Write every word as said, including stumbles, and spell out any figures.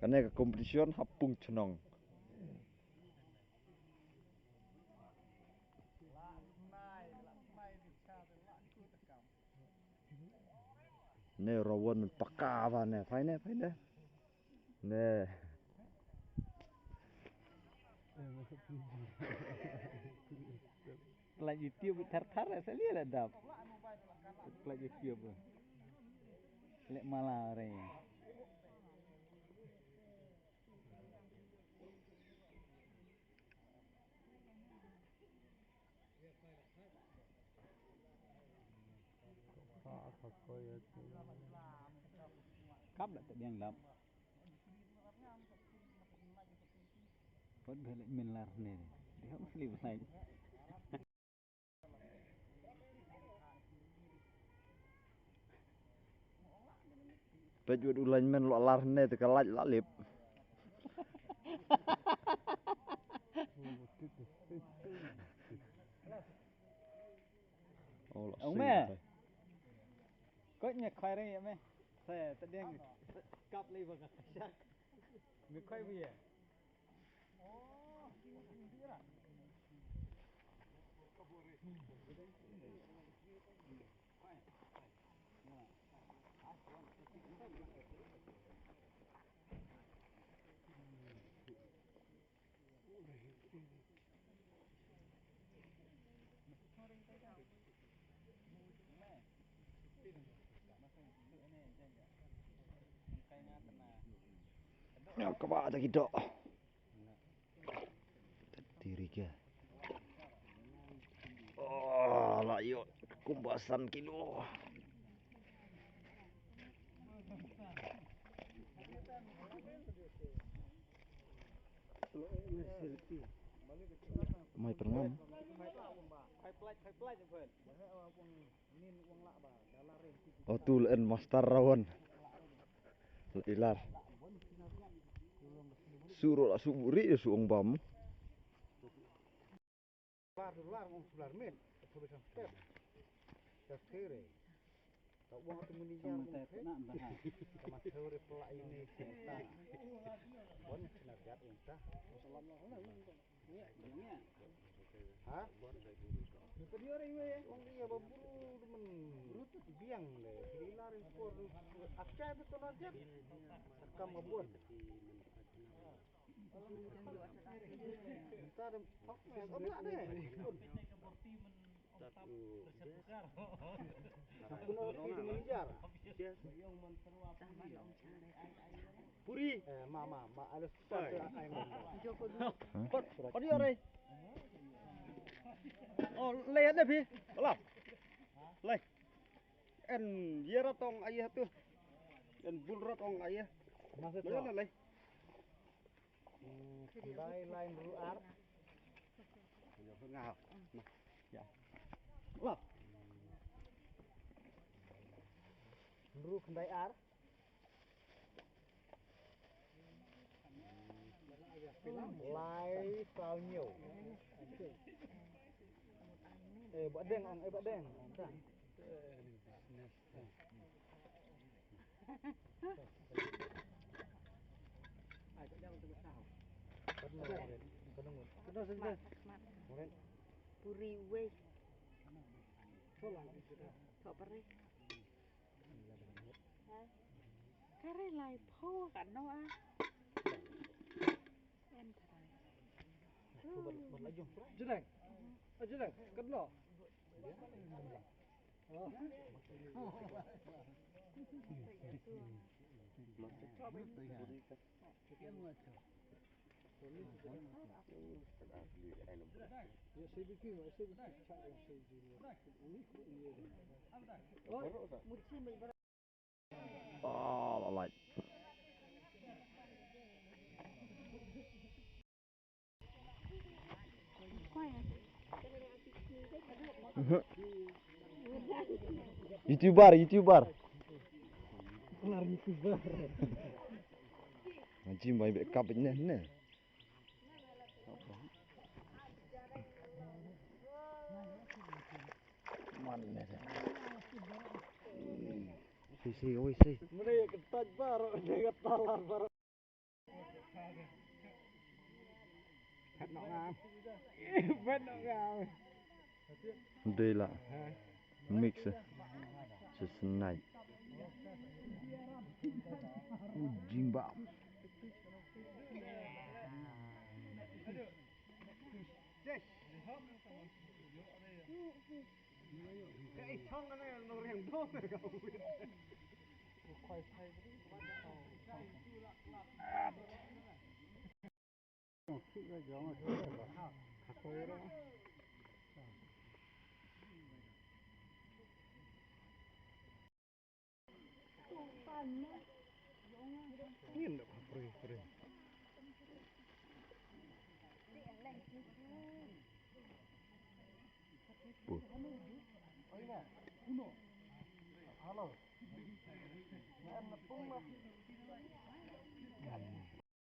Kane ka competition ha pung chnong. Ne rawan men paka ba ne, phai ne, phai ne. Ne. Pynlait YouTube thar thar sa liya la dap. Pynlait YouTube. Lek mala re. Kap la tbiang lap. Pot bel min lar ne. Dia mesti lai. Peit wad u lineman lo lar ne te ka lait la lip. Oh, la Ong sing me. Te. Koit me khoi re me. Se te ding kap le ba ka shak. Me khoi bi ye. Nga kaba ta ki doh. Tiri ka. Oh, la ïoh kumba san kilo. Mai pyrngam. Oh, tu len master rawan. Ilar. Suruh lah suburi dia suang bam. Lar, lar, ong sular min. Sular sampai. Sampai re. Ka uang tu muni jar ong te. Sama teori pula ini kita. Bon sinar jat ong ta. Assalamualaikum. Ha? Ni tadi orang ini ong dia baburu temen. Biang deh. Ilar ekor. Aksa tu sinar jat. Sakam babun. Puri. Eh, ma, ma, ma, ada susah tu, ai, ma. Pat, pat dia, Rai. Oh, lai ada, Pi. Alah. Lai. En, dia ratong ayah tu. En, bul ratong ayah. Maksud tu? Lai. Hmm, khyndai lai hynriew ar. Hynriew khyndai ar. Lai saw hynñiew. Eh, Bah Deng, ong, eh, Bah Deng. Puri wei. Tok pare. Ha? Kare lai pho ka no a. En trai. Jedang. Ah, jedang. Ka no. Oh, la lait. Mhm. YouTuber, YouTuber. Kelar YouTuber. Ngaji mai bek kap ne ne. Man ne. Si, si, oi, si. Mene ya ketaj baru, dia talar baru. Dei la mix. Just night. U jingbam.